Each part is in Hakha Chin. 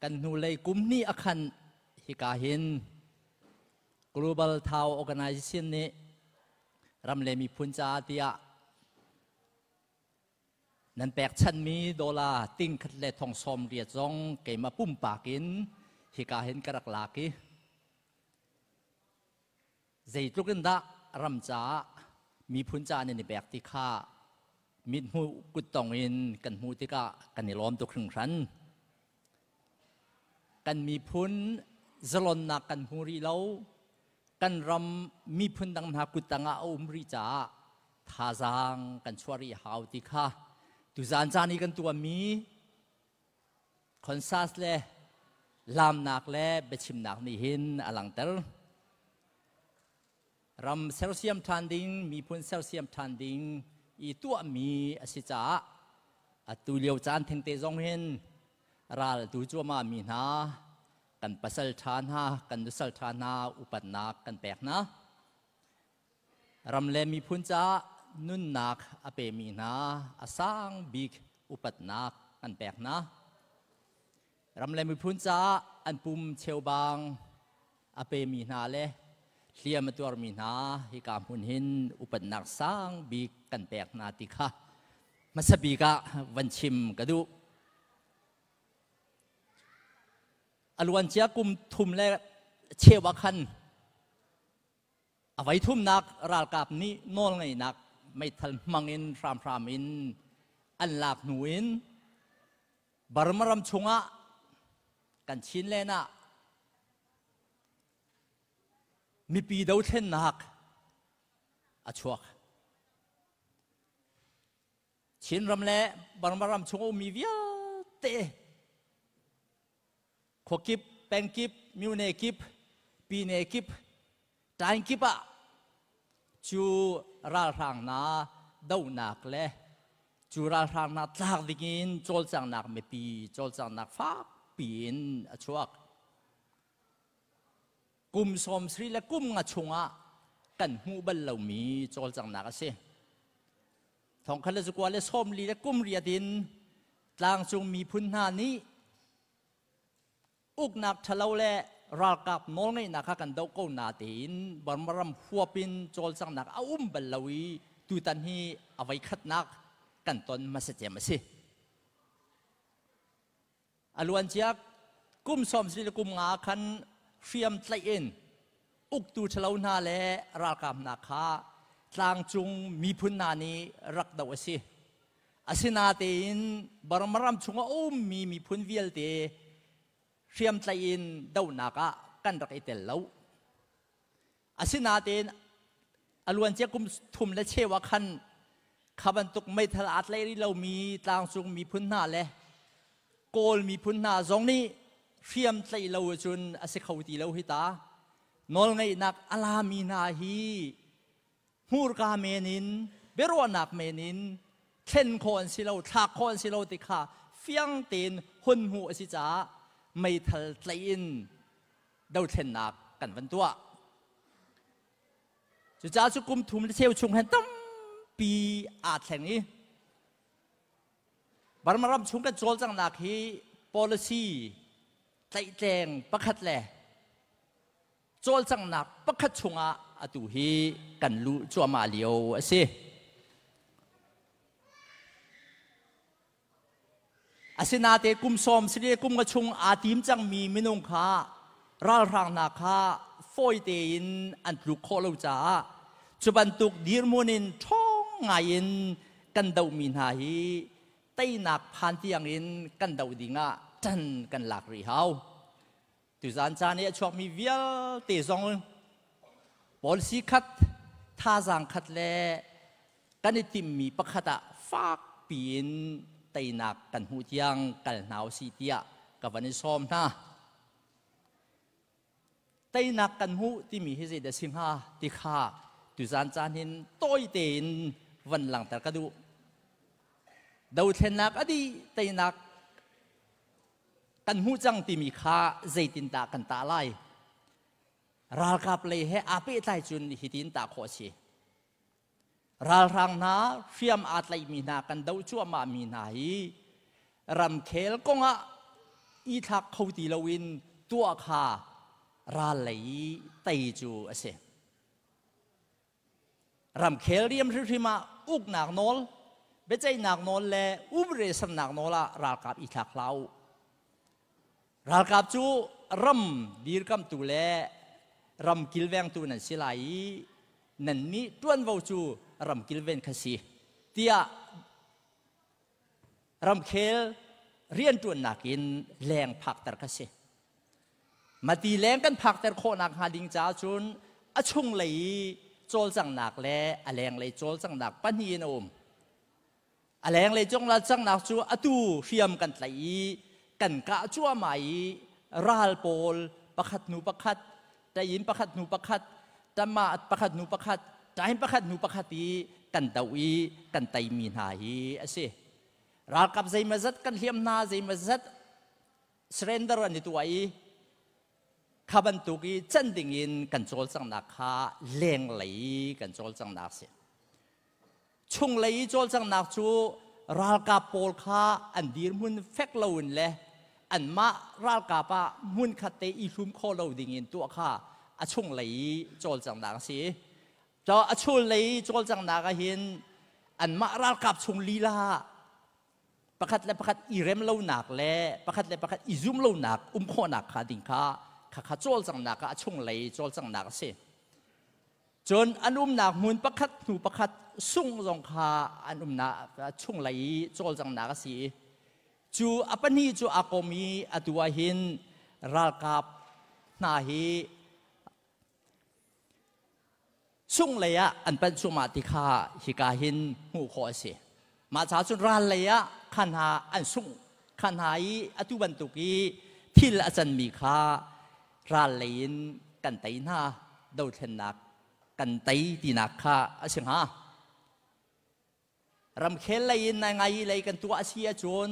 Kan hnulei kum hnih a khan hika hin Global Thau Organization nih ram le miphun caah tiah nan pekchanmi dollar ting khat le thong sawm riat zong keimah pumpak in hika hin ka rak lak i zeitluk in dah ram caah miphun caah nan i pek ti kha mithmuh kuttong in kan hmuh tikah kan i lawm tuk hringhran. Kan miphun zalonnak kan hmu rih lo. Kan ram miphun dang hna kuttang ah a um rih caah thazaang kan chuah rih hau ti kha tuzaan caan i kan tuahmi concert le laamnak le biachimnak nih hin a langhter. Ram sersiam ṭhan ding, miphun sersiam ṭhan ding i tuahmi a si caah atu lio caan thengte zong hin ral tu cuahmah mi hna, kan pasal ṭha hna, kan nusal ṭha hna upatnak kan pek hna. Ram le miphun caah nunnak a pemi hna a sang bik upatnak kan pek hna. Ram le miphun caah an pum cheubang a pemi hna le hliam a tuarmi hna hika hmun hin upatnak sang bik kan pek hna ti kha hmasa bik ah van chim ka duh. A luancia kum thum le cheu ah khan A voithumnak ralkap nih nawlngeihnak meithal hmangin hramhram in an lak hnu in Burma ram chungah kan Chinland ah mipi dothlennak a chuak. Chinram le Burma ram chung a ummi vialte khuakip, pengkip, myone kip, pine kip, tain kip ah cu ralhrang hna dohnak le cu ralhrang hna tlak dingin cawlcanghnak mipi cawlcanghnak fakpi in a chuak. Kum sawm sri le kum nga chungah kan hmuh bal lomi cawlcanghnak a si. Thongkhat le zakua le sawm li le kum riat in tlangcung miphun hna nih uknak ṭhalo le ralkap nawlngeihnak kha kan doh ko natein Burma ram huap in cawlcanghnak a um bal lo i tutan hi a voikhatnak kan ton hmasa cem a si. A luancia kum sawm le kum nga khan hriam tlaih in uktu ṭhalo hna le ralkap hna kha tlangcung miphun hna nih rak doh a si. Asinatein Burma ram chung a ummi miphun vialte hriamtlaih in dohnak ah kan rak i tel lo. Asinatein a luancia kum thum le cheu ah khan kha bantuk meithal aa tlaih rih lomi tlangcung miphun hna le Kawl miphun hna zong nih hriam tlaih lo cun a si kho ti lo hi ta. Nawlngeihnak a lami hna hi hmurka men in biaruahnak men in thlen khawh an si lo, thlak khawh an si lo ti kha fiang tein hun hmuh a si caah meithal tlaih in dothlennak kan van tuah. Cucaah cu kum thum le cheu chung hen tampi aa thleng i Burma ram chung kan cawlcanghnak hi policy tlaihtleng pakhat le cawlcanghnak pakhat chungah atu hi kan luh cuahmah lio a si. Asinate kum sawm sile kum nga chung aa tim cangmi minung kha ralhrang hna kha fawi tein an tluk khawh lo caah cu bantuk dirhmun in ṭhawng ngai in kan dohmi hna hi teinak phan tiangin kan doh dingah ṭan kan lak rih hau. Tuzaan caan i a chuakmi vialte zong policy khat, thazaang khat le kan i timmi pakhat ah fak piin teinak kan hmuh tiang kal hna usih tiah ka van i sawm hna. Teinak kan hmuh timi hi zeidah si hnga ti kha tuzaan caan hin tawi tein van langhter ka duh. Dothlennak a dih teinak kan hmuh cang timi kha zeitindah kan tah lai? Ralkap lei he aa pehtlai cun hitin tah khawh a si. Ralhrang hna hriam aa tlaihmi hna kan doh cuahmahmi hna hi ramkhel kongah i thlak kho ti loin tuah kha ral lei i tei cu a si. Ramkhel riam hrimhrim ah uknak nawl, biaceihnak nawl le umre sernak nawl ah ralkap i thlak hlah u. Ralkap cu ram dirkamtu le ram kilvengtu nan si lai i nannih ṭuanvo cu ram kilven kha si tiah ramkhel rianṭuannak in leng phakter kha si. Mati leng kan phakter khawhnak hnga ding caah cun a chunglei i cawlcanghnak le a lenglei cawlcanghnak pahnih in a um. A lenglei cawlcanghnak cu atu hriam kan tlaih i kan kah cuahmah i ral pawl pakhat hnu pakhat, ṭayin pakhat hnu pakhat, ṭamah pakhat hnu pakhat, ṭain pakhat hnu pakhat i kan doh i kan teimi hna hi a si. Ralkap zeimawzat kan hliam hna, zeimawzat surrender an i tuah i kha bantuk i can dingin kan cawlcanghnak kha lenglei kan cawlcanghnak si. Chunglei i cawlcanghnak cu ralkap pawl kha an dirhmun fek loin le anmah ralkap ah hmunkhat te i hlum kho lo dingin tuah kha a chunglei i cawlcanghnak a si. Cu a chunglei i cawlcanghnak ahhin anmah ralkap chung lila pakhat le pakhat i rem lonak le pakhat le pakhat i zum lonak um khawhnak kha ding kha khakha cawlcanghnak ah a chunglei cawlcanghnak a si. Cun an umnak hmun pakhat hnu pakhat sung zong kha an umnak chunglei i cawlcanghnak a si i cu a pahnih cu aa kom i atu ah hin ralkap hna hi chunglei ah an panh cuahmah ti kha hika hin hmuh khawh a si. Mah ca cun ral lei ah kha hna an sungh kha hna i atu bantuk i thil a canmi kha ral lei in kan tei hna dothlennak kan tei tinak kha a si hnga. Ramkhel lei in nai ngai lei kan tuah a si ahcun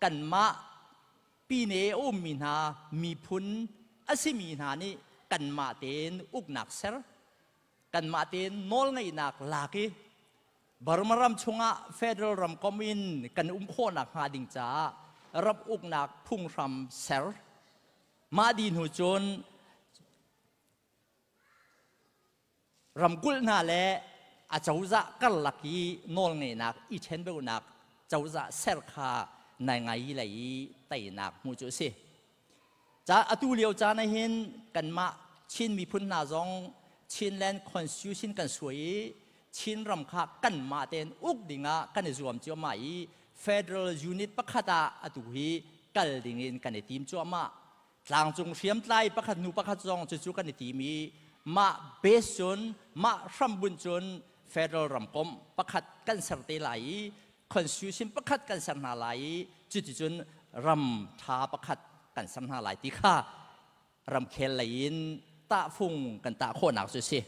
kanmah pine a ummi hna miphun a simi hna nih kanmah tein uknak ser kanmah tein nawlngeihnak lak i Burma ram chungah federal ramkomh in kan um khawhnak hnga ding caah ram uknak phunghram ser. Mah dih hnu cun ramkulh hna le a cozah karlak i nawlngeihnak i ṭhenbeunak cozah ser kha nai ngai lei i teinak hmu cu a si. Ca atu lio caan ah hin kanmah Chin miphun hna zong Chinland Constitution kan suai i Chin ram kha kanmah tein uk dingah kan i zuam cuahmah i federal unit pakhat ah atu hi kal dingin kan i tim cuahmah. Tlangcung hriamtlai pakhat hnu pakhat zong cucu kan i tim i mah base cun mah hrambunh cun federal ramkomh pakhat kan ser te lai i constitution pakhat kan ser hna lai i cuticun ram ṭha pakhat kan ser hna lai ti kha ramkhel lei in tahfung kan tah khawhnak cu a si.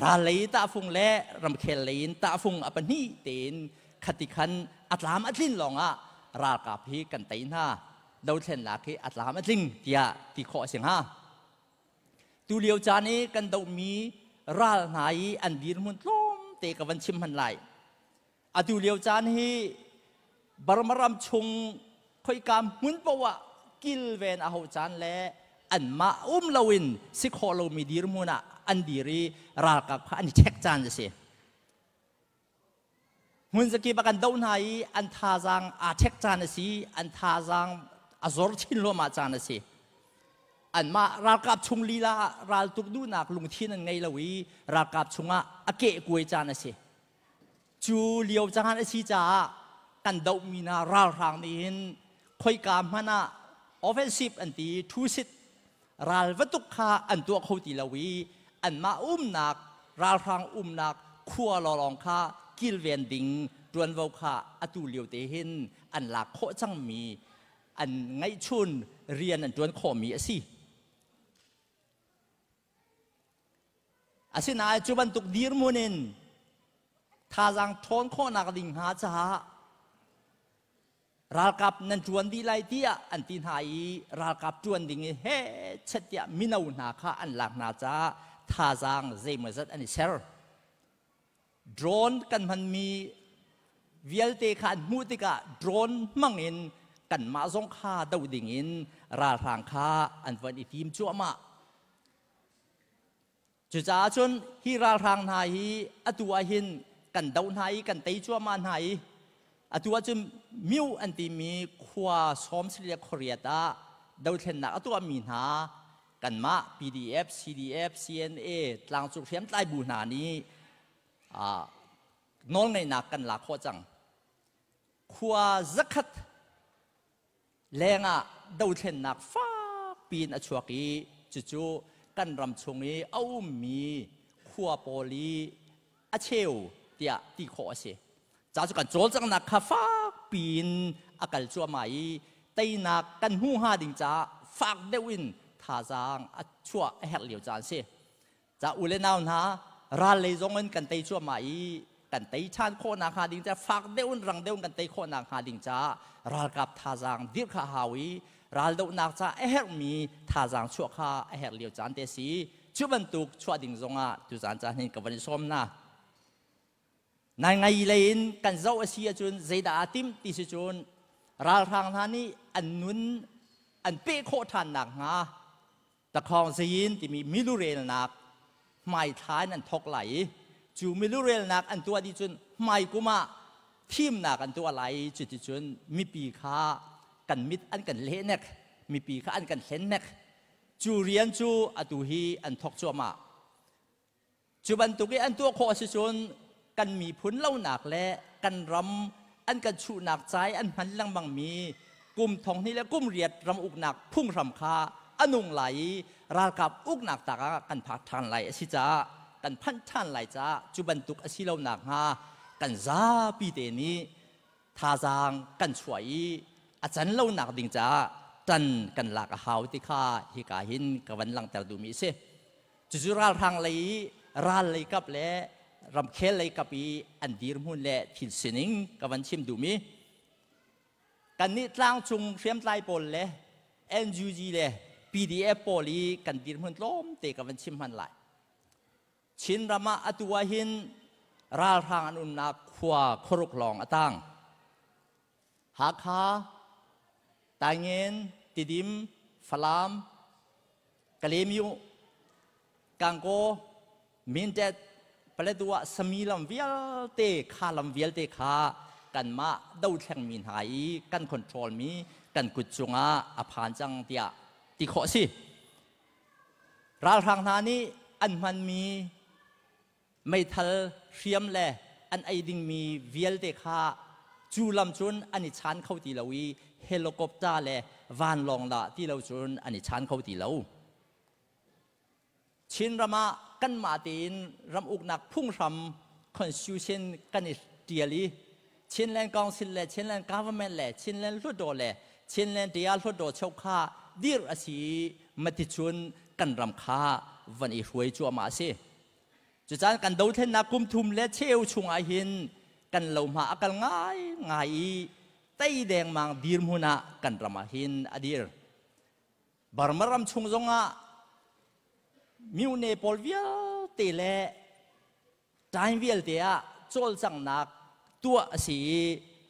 Ral lei tahfung le ramkhel lei in tahfung a pahnih tein khati khan a tlam a tlin lawngah ralkap hi kan tei hna dothlennak hi a tlam a tling tiah ti khawh a si hnga. Tulio caan i kan dohmi ral hna i an dirhmun tlawmte ka van chim hman lai. Atu lio caan hi Burma ram chung khoika hmun paoh ah kilven a hauh caan le anmah um loin si khawh lomi dirhmun ah an dir i ralkap kha an i check caan a si. Hmun zakip ah kan doh hna i an thazaang aa check caan a si, an thazaang a zor chin hluahmah caan a si. Anmah ralkap chung lila ah raltuk duhnak lungthin an ngei lo i ralkap chungah a kehkuai caan a si. Cu lio caan a si caah kan dohmi hna ralhrang nih hin khoika hmanh ah offensive an ti thu-sit ral va tuk kha an tuah kho ti lo i anmah umnak ralhrang umnak khua lawlawng kha kilven ding ṭuanvo kha atu lio te hin an lak khawh cangmi an ngeihchun rian an ṭuan khawhmi a si. Asinain cu bantuk dirhmun in thazaang ṭhawn khawhnak ding hnga caah ralkap nan ṭuan dih lai tiah an ti hna i ralkap ṭuan ding i he chet tiah mino hna kha an lak hna caah thazaang zeimawzat an i ser. Drone kan hmanmi vialte kha an hmuh tikah drone hmang in Kanmah zong kha doh dingin ralhrang kha an von i tim cuahmah. Cucaah cun hi ralhrang hna hi atu ah hin kan doh hna i kan tei cuahmah hna i atu ah cun Myu an timi khua 98 le khuariat ah dothlennak a tuahmi hna kanmah PDF, CDF, CNA tlangcung hriamtlai bu hna nih nawlngeihnak kan lak khawh cang. Khua 100 lengah dothlennak fakpi in a chuak i cucu kan ram chung i a ummi khua pawl i a cheu tiah ti khawh a si. Ca cu kan cawlcanghnak kha fakpi in a kal cuahmah i teinak kan hmu hnga ding caah fak deuh in thazaang a chuah a herh lio caan si. Ca u le nau hna, ral lei zong in kan tei cuahmah i kan tei ṭhan khawhnak hnga ding caah fak deuh in rang deuh in kan tei khawhnak hnga ding caah ralkap thazaang dirh kha a hau i raldohnak caah a herhmi thazaang chuah kha a herh lio caan te a si. Cu bantuk chuah ding zongah tuzaan caan hin ka van i sawm hna. Nai ngai lei in kan zoh a si ahcun zeidah aa timh ti si cun ralhrang hna nih an nun an peh khawh ṭhan nakhnga Takhawng Zayin timi milurelnak hmaithla in an thawk lai i cu milurelnak an tuah dih cun hmai kum ah thimnak an tuah lai i cuticun mipi kha kan mit an kan lehnek, mipi kha an kan hlennek. Cu rian cu atu hi an thawk cuahmah. Cu bantuk i an tuah khawh a si cun kan miphun lonak le kan ram an kan chuhnak ca i an hman lengmangmi kum 2000 le kum 8 ram uknak phunghram kha a nung lai i ralkap uknak tak ah kan phak ṭhan lai a si caah, kan phanh ṭhan lai caah, cu bantuk a si lo nakhnga kan zapi te nih thazaang kan chuah i a can lonak ding caah ṭan kan lak a hau ti kha hika hin ka van langhter duhmi a si. Cucu ralhrang lei i ral lei kap le ramkhel lei kap i an dirhmun le thil sining ka van chim duhmi. Kannih tlangcung hriamtlai pawl le NUG le PDF pawl i kan dirhmun tlawmte ka van chim hman lai. Chinram ah atu ah hin ralhrang an umnak khua khuaruk lawng a tang. Hakha, Taingen, Tidim, Falam, Kalaymyo, Gangaw, Mindat, Paletwa, Sami lam vialte kha lam vialte kha kanmah dothlengmi hna i kan control mi kan kut cungah a phan cang tiah ti khawh a si. Ralhrang hna nih an hmanmi meithal hriam le an ei dingmi vialte kha cu lam cun an i chan kho ti lo i helicopter le vanlawng dah ti lo cun an i chan kho ti lo. Chinram ah kanmah tein ram uknak phunghram, constitution, kan i tial i Chinland Council le Chinland Government le Chinland Hluttaw le Chinland Tia Hluttaw chokha dirh a si i maticun kan ram kha van i hruai cuahmah a si. Cucaan kan dothlennak kum thum le cheu chungah hin kan lohma a kal ngai ngai i tei dengmang dirhmun ah kan ram ah hin a dir. Burma ram chung zongah myone pawl vialte le time vialte ah cawlcanghnak tuah a si i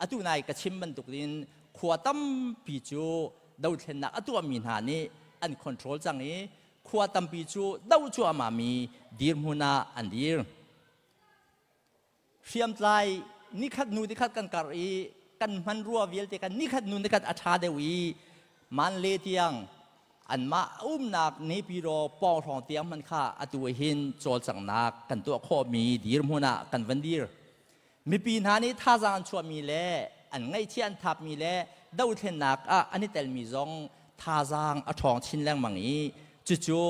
atu nai ka chim bantukin khua tampi cu dothlennak a tuahmi hna nih an control cang i khua tampi cu doh cuahmahmi dirhmun ah an dir. Hriamtlai nikhat hnu nikhat kan karh i kan hmanrua vialte kan nikhat hnu nikhat a ṭha deuh i Manle tiang anmah umnak Naypyidaw pawng hrawng tiang hmanh kha atu hin cawlcanghnak kan tuah khawhmi dirhmun ah kan van dir. Mipi hna nih thazaang an chuahmi le an ngaihchia an thapmi le dothlennak ah an i telmi zong thazaang a ṭhawng chin lengmang i cucu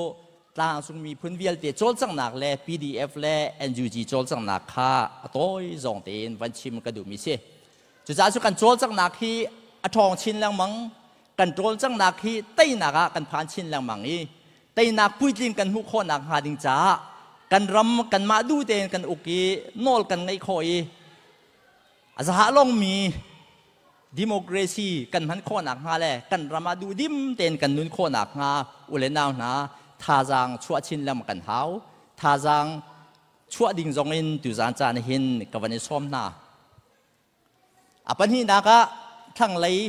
tlangcung miphun vialte cawlcanghnak le PDF le NUG cawlcanghnak kha a tawi zawng tein van chim ka duhmi si. Cucaah cu kan cawlcanghnak hi a ṭhawng chin lengmang, kan cawlcanghnak hi teinak ah kan phan chin lengmang i teinak puitling kan hmuh khawhnak hnga ding caah kan ram kanmah duh tein kan uk i nawl kan ngeih khawh i a zaha longmi democracy kan hman khawhnak hnga le kan ram ah duhdim tein kan nun khawhnak hnga u le nau hna, thazaang chuah chin lengmang kan hau. Thazaang chuah ding zong in tuzaan caan hin ka van i sawm hna. A pahnihnak ah thlanglei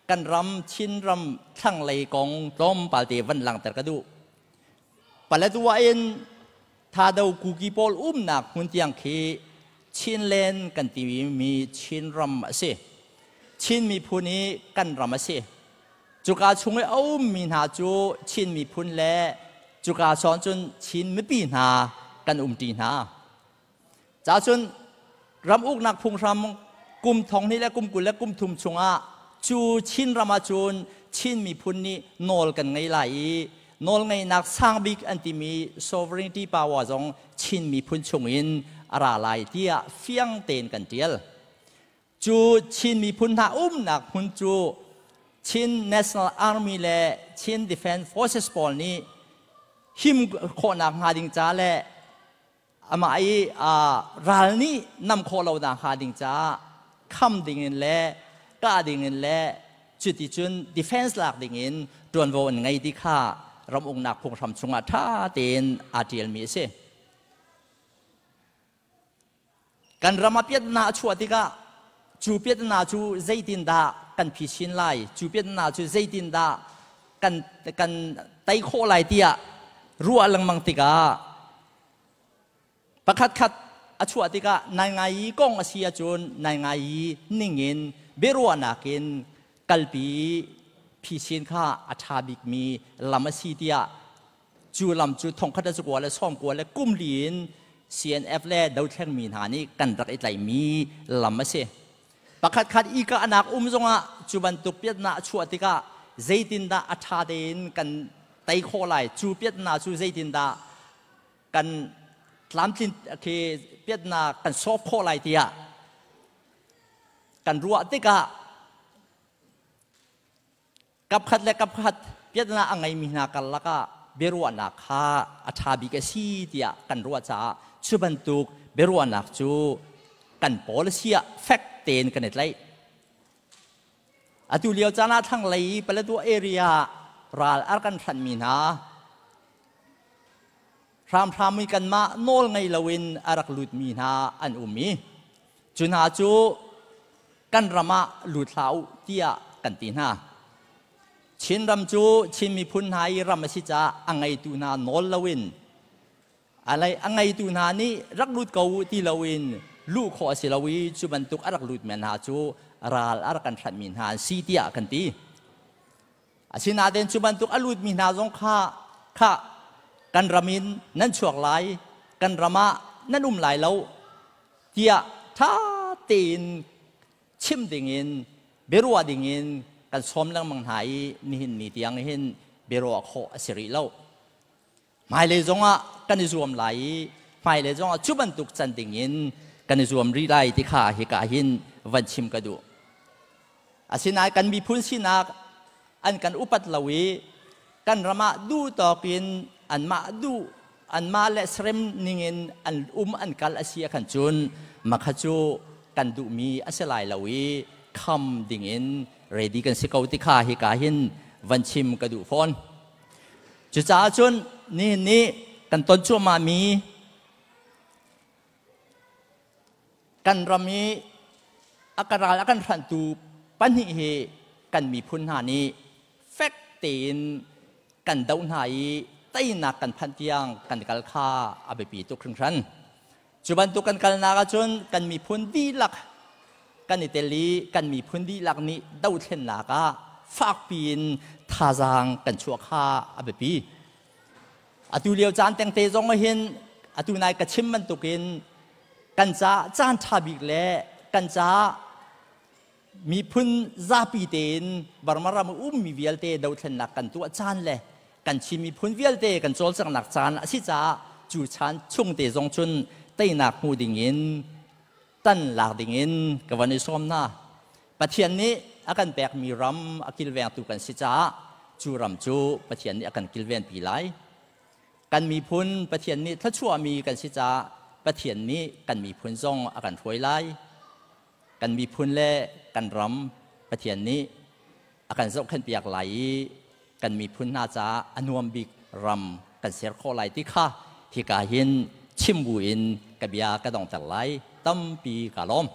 Kan ram Chinram thlanglei kong tlawmpal te van langhter ka duh. Paletwa in Thado Kuki pawl umnak hmun tiang khi Chinland kan timi Chinram a si. Chin miphun i kan ram a si. Cuka chung i a ummi hna cu Chin miphun le cuka sawn cun Chin mipi hna kan umṭi hna. Cacun ram uknak phunghram kum thong hnih le kum 20 le kum thum chungah cu Chin ram ahcun Chin miphun nih nawl kan ngei lai i nawl ngeihnak sang bik an timi sovereignty power zong Chin miphun chungin a ra lai tiah fiang tein kan ṭial. Cu Chin miphun hna umnak hmun cu Chin National Army le Chin Defense Forces pawl nih him khawhnak hnga ding ca le amah i ral nih nam khawh lo nak hnga ding caah kham dingin le kah dingin le cuticun defense lak dingin ṭuanvo an ngei ti kha ram uknak phunghram chungah ṭha tein aa ṭialmi a si. Kan ram ah piatna a chuah tikah cu piatna cu zeitindah kan phisin lai, cu piatna cu zeitindah kan tei khawh lai tiah ruah lengmang tikah pakhat khat a chuah tikah nai ngai i kong a si ahcun nai ngai i ningin biaruahnak in kalpi phisin kha a ṭha bikmi lam a si tiah cu lam cu thongkhat le cakua le sawmkua le kum li in CNF le dothlengmi hna nih kan rak i tlaihmi lam a si. Pakhat khat i kahnak um zongah cu bantuk piatnak a chuah tikah zeitindah a ṭha tein kan tei khawh lai, cu piatnak cu zeitindah kan tlamtlin khi piatnak kan solve khawh lai tiah kan ruah tikah kapkhat le kapkhat piatnak a ngeimi hna karlak ah biaruahnak kha a ṭha bik a si tiah kan ruah caah cu bantuk biaruahnak cu kan policy ah fek tein kan i tlaih. Atu lio caan ah thlanglei i Paletwa area ral a kan hranhmi hna hramhram i kanmah nawl ngei loin a rak lutmi hna an um i cu hna cu kan ram ah lut hlah u tiah kan ti hna. Chinram cu Chin miphun hna i ram a si caah a ngeitu hna nawl loin a ngeitu hna nih rak lut ko u ti loin luh khawh a si lo i cu bantuk a rak lutmi hna cu ral a rak kan hranhmi hna an si tiah kan ti. Asinain cu bantuk a lutmi hna zong kha kan ram in nan chuak lai, kan ram ah nan um lai lo tiah ṭha tein chim dingin biaruah dingin kan sawm lengmang hna i nihin ni tiang hin biaruah khawh a si rih lo. Hmailei zongah kan i zuam lai i hmailei zongah cu bantuk can dingin kan i zuam rih lai ti kha hika hin van chim ka duh. Asinain kan miphun sinak an kan upat lo i kan ram ah duh tawk in anmah duh anmah le serem ningin an um an kal a si ahkhan cun makha cu kan duhmi a si lai lo i kham dingin ready kan si ko ti kha hika hin van chim ka duh fawn. Cucaah cun nihin ni kan ton cuahmahmi kan ram i a ka ral a kan hranhtu pahnih hi kan miphun hna nih fek tein kan doh hna i teinak kan phanh tiang kan kal kha a biapi tuk hringhran. Cu bantuk kan kalnak ahcun kan miphun dihlak kan i tel i kan miphun dihlak nih dothlennak ah fakpi in thazaang kan chuah kha a biapi. Atu lio caan tengte zong hin atu nai ka chim bantukin kan caah caan ṭha bik le kan caah miphun zapi tein Burma ram ummi vialte dothlennak kan tuah caan le kan Chin miphun vialte kan cawlcanghnak caan a si caah cu chan chung te zong cun teinak hmu dingin tan lak dingin ka van i sawm hna. Pathian nih a kan pekmi ram a kilvengtu kan si caah cu ram cu Pathian nih a kan kilvenpi lai. Kan miphun Pathian nih thluachuahmi kan si caah Pathian nih kan miphun zong a kan hruai lai. Kan miphun le kan ram Pathian nih a kan zohkhenhpiak lai i kan miphun hna caah a nuam bik ram kan ser khawh lai ti kha hika hin chim buin ka bia ka dongter lai. Tampi ka lawm.